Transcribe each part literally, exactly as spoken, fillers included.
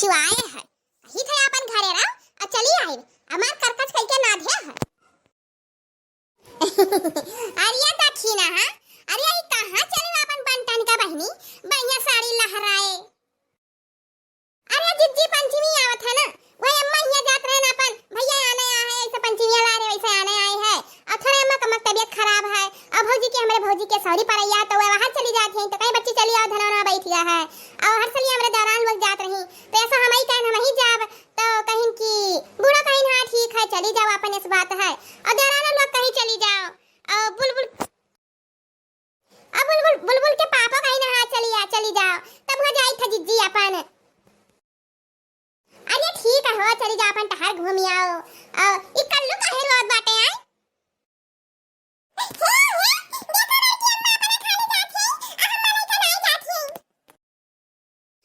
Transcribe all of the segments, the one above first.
चुआए है, कही थे आपन घरे रहो, अउर चली आई, हमार करकच कई के नाधे है। अरे दखिना, हाँ? अरे ई कहाँ चली आपन बंटन का बहिनी, बढ़िया साड़ी लहराए। अरे जिज्जी, पंचमी आवत है ना, वही अम्मा हियाँ जात रहे ना, अपन भैया आने आए हैं, ऐसे पंचमिया ला रहे, वैसे आने आए हैं। और थोड़े अम्मा का तबीयत खराब है, और भौजी के, हमरे भौजी के सौरी परैया, तो वह वहाँ चली जात हैं, तो कहीं बच्ची चली आओ, धनवा बैठ गया है। और हर सलिया हमरे दौरान लोग जात रही, तो ऐसा हम ही कहन, हम ही जाब, तो कहीं कि बूढ़ा कहीं, हाँ ठीक है, चली जाओ, अपन इस बात है। और दौरान लोग कहीं चली जाओ, और बुलबुल अब बुलबुल, बुलबुल के पापा कहीं ना, हाँ, चली आ, चली जाओ। तब हो जाई था जिज्जी अपन। अरे ठीक है हो, चली जाओ, अपन टहर घूम आओ। अ, ई कल्लू काहे रोत बाटे, आय? हे, हे, देखो बेटी, अम्मा अपने खाने जात ही, आ हमारे का नहीं जात ही।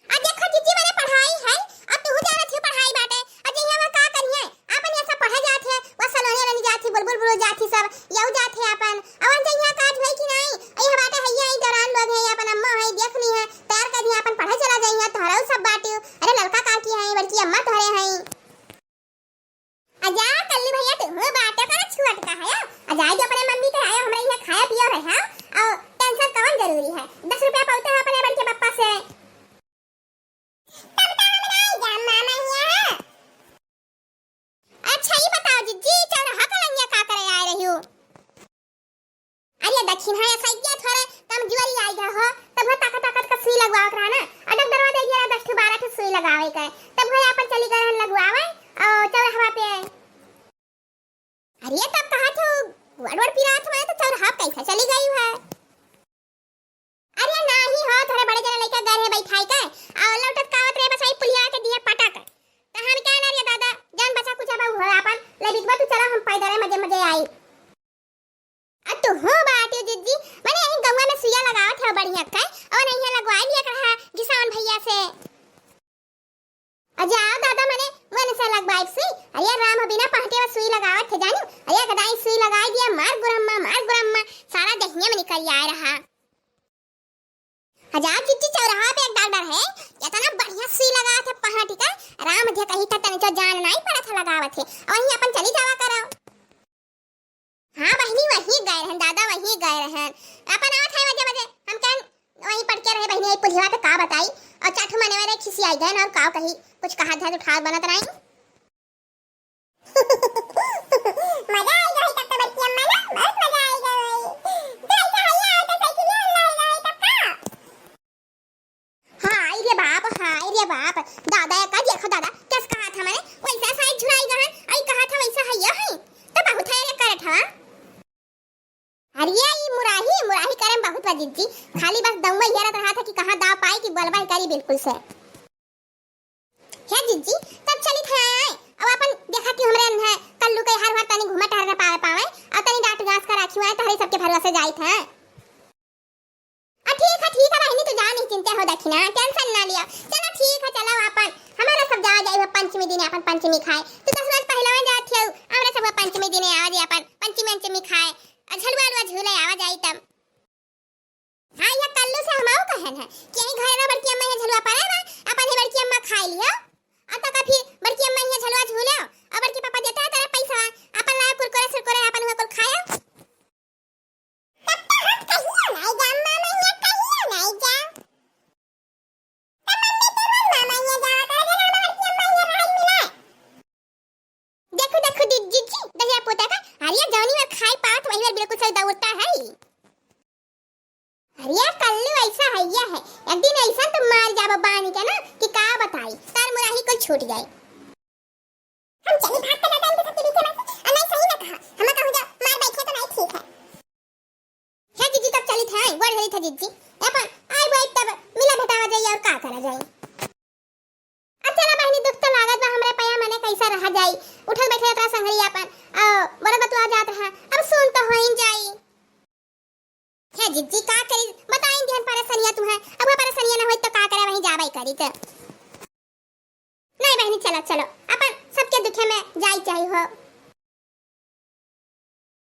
आ देखो जिज्जी, मने पढ़ाई है, अब तू जानत ही पढ़ाई बाटे। आ जइया वह का करिए, आपन ये सब पढ़े जात है, वह सलोनी रनी जात ही, बुलबुल बुलबुल जात ही सब, यऊ जात है आपन। अवन जइया काज होई कि नहीं, अई हबाटे है, यही दौरान लोग है, आपन अम्मा है, देख ली है, तैयार कर दिया, आपन पढ़े चला जाइया, तोहरा सब बाटियो। अरे ललका काकी है, बड़की अम्मा तोहरे हैं। अजा कल्लू भैया, तू बात कर छुअट का है। अजा जो अपने मम्मी के आया, हमरा यहाँ खाया पिया रहे, हाँ? और टेंशन कौन जरूरी है? दस रुपया पावते हैं अपने बड़के पप्पा से। तब तो हमरा जान मामा यहाँ। अच्छा, ये बताओ जिज्जी, चौराहा का लंगिया का करे आए रही हो? अरे दखिन है, सैया थोड़े कमजोरी आई गया हो, तब वो ताकत ताकत का सुई लगवावत रहा ना, और डॉक्टरवा दे दिया दस ठो बारह ठो सुई लगावे के, तब वो यहाँ पर चली गए रहन लगवावे, और चौराहा पे। अरे तब कहा थे, गोड़ वोड़ पिरात हुआ तो चौराहा पे कैसे चली गई है? अरे नाही हो, थोड़े बड़े जने लइका गए रहे बैठाई के, और लौटत कावत रहे बस वही पुलिया के दिए पटक, तो हम क्या ना रे दादा, जान बचा कुछ अब हो आपन, ले बिकबा तू चला, हम पैदल मजे मजे आई। आ तू हो बाटी जिज्जी, मने यही गंगा में सुइया लगावत है बढ़िया का, और नहीं लगवाई लिया करा घिसावन भैया से। अजा दादा मने मन से लगवाई सुई, अरे राम बिना पहटे वो सुई लगावत है जानू, अरे गदाई सुई लगाई दिया, मार गुरम्मा, मार गुरम्मा, सारा दहिया में निकल आए रहा। हजार चिट्ठी चौराहा पे एक डॉक्टर है, इतना बढ़िया सुई लगा थे पहाटी का, राम धे कही था तनिको जान नहीं पड़ा था लगावत है, और वहीं अपन चली जावा करो। हाँ बहिनी, वहीं गए रहन दादा, वहीं गए रहन, अपन आवत है बजे बजे, हम कहन वहीं पढ़ के रहे बहिनी, यही पुलिया पे का बताई, और चाठू मने वाले खिसी आई गए ना, और का कही, कुछ कहा था उठा बनत नहीं। मजा आई गई तब तो बड़की अम्मा ना, बहुत मजा आई गई। तो ऐसा है ये, तो साइकिल ले ला गए तब का? हाँ, आई रे बाप, हाँ, आई रे बाप। दादा का देखो दादा, कैसे कहा था मैंने, वैसा साइज झुराई गहन, आई कहा था वैसा है ये है। तो बहुत है रे करत हवा। अरे ई मुराही, मुराही करम बहुत बा जिज्जी, खाली बस दउआ हेरत रहा था कि कहाँ दाव पाई कि बोलबा ही करी बिल्कुल से। हे जिज्जी, तब चली थे आए, अब अपन देखा कि हमरे है कल्लू के हर हर तनी घूमे टहरे पावे पावे, और तनी डांट गांस का राखी हुआ है, तहरे सबके भरवा से जाई थे। आ ठीक है, ठीक है बहिनी, तू जा नहीं चिंता हो दखिना, टेंशन ना लिया। चलो ठीक है, चलो अपन, हमारा सब जावा जाई हो पंचमी दिन अपन पंचमी खाए। तू दस रोज पहले जात हो, हमरा सब पंचमी दिन आवा जाई अपन पंचमी अंचमी खाए, आ झलुआ अलुआ झूले आवा जाई तब। हाँ, यह कल्लू से हम आऊ कहन है कि यही घर में बड़की अम्मा ये झलुआ पड़ा बा, अपन ही बड़की अम्मा खाई लियो। और तो कभी बड़की अम्मा ये झलुआ झूलो, और बड़की पापा देते हैं तेरा पैसा, अपन लाओ कुरकुरे सुरकुरे, अपन हुआ कुल खायो। तब तो हम कहियो नहीं जा, मामा ये कहियो नहीं जा। तब मम्मी तू हर मामा ये जावा कर, जरा बड़की अम्मा ये रही मिला। देखो, देखो, दि-, जिज्जी, दहिया पोता का, अरे, जौनी बार खाई पावत, वही बार बिल्कुल सही दौड़ता है। अरे, कल्लू ऐसा है, यह है, एक दिन ऐसा तो मार जाबो बांध के ना, कि का बताई, तार मुराही कुल छूट जाए। हम चली भाग के दादा, इनके सबके बीच में से, और नहीं सही ना कहा, हम कहूँ जा, मार बैठे तो नहीं ठीक है। हे जिज्जी, तब चली थे, आई, गोड़ धरी थे जिज्जी। अपन आई बाई तब मिला भेटावा जाई और का करा जाई। अब चला बहिनी, दुख तो लागत बा हमरे पया, मने कैसा रहा जाई। उठल बैठे रहत रहा संगरी अपन, आ, बड़ा बतुआ जात रहा, अब सुन तो होई जाई। हे जिज्जी, का करी, बताई दिहन परेशानिया तुम्हें, अब वो परेशानिया ना होई तो का करे, वहीं जाबाई करी तो। नहीं बहिनी, चलो, चलो, अपन सबके दुखे में जाई चाहिए हो।